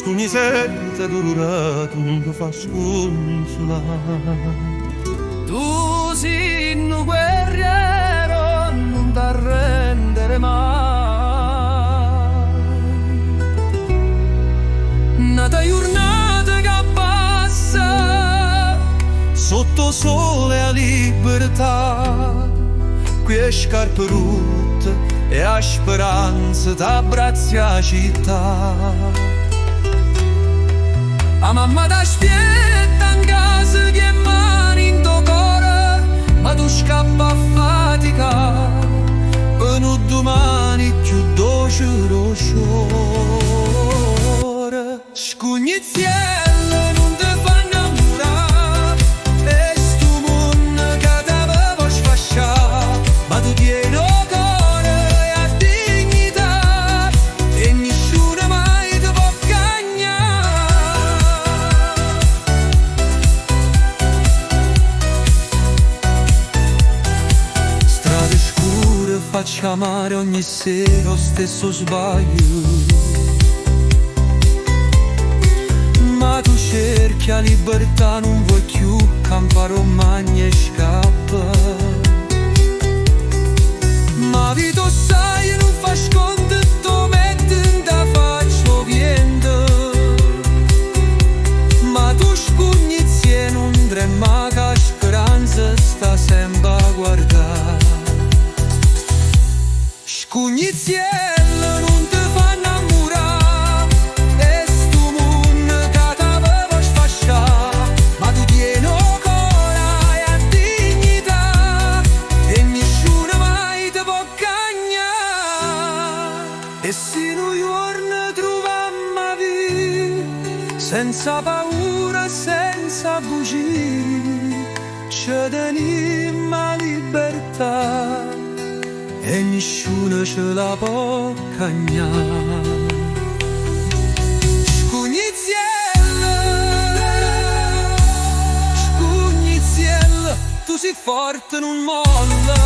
Scugnizziello addulurato nun te fa scunzulà. Tu si nu guerriero, nun t'arrendere mai. N'ata jurnata che passa Sotto 'o sole 'a libertà, cu 'e scarpe rotte e 'a speranza t'abbraccia 'a città. 'A mamma t'aspetta in casa cu 'e mani 'int' 'o core, ma tu scappa a faticà Pe nu domani cchiù doce d' 'o sciore. Scugnizziello nun te fa 'nnammurà 'E stu munno ca te vo sfascià, ma tu tieni 'o core e 'a dignità e nisciuno mai te po' cagnà. Strade scure, faccia a mare ogni sera 'o stesso sbaglio. Ma tu cerchi 'a libertà, nun vuoi cchiù campare o magna e scappa. Ma 'a vita 'o sai nun fa sconti, t' 'o mette 'int' 'a faccia 'o viento. Ma tu scugnizz nun tremma che 'a speranza sta sempre a guardà. Scugnizziello nun te fa 'nnammurà 'E stu munno ca te vo sfascià, ma tu tieni 'o core e 'a dignità e nisciuno mai te po' cagnà. E si nu juorno truvammo 'a via, senza paura, senza bugie, ce tenimmo 'a libertà e nisciuno ce la può cagnà. Scugnizziello, scugnizziello, tu sei forte, nun molla.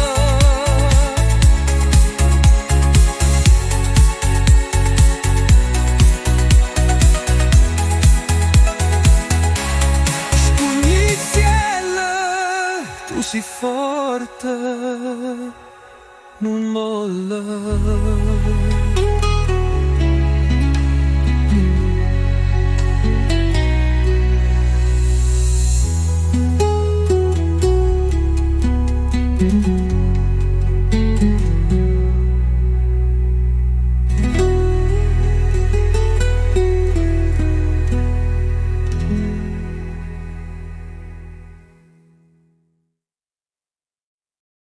Scugnizziello, tu sei forte, nun molla.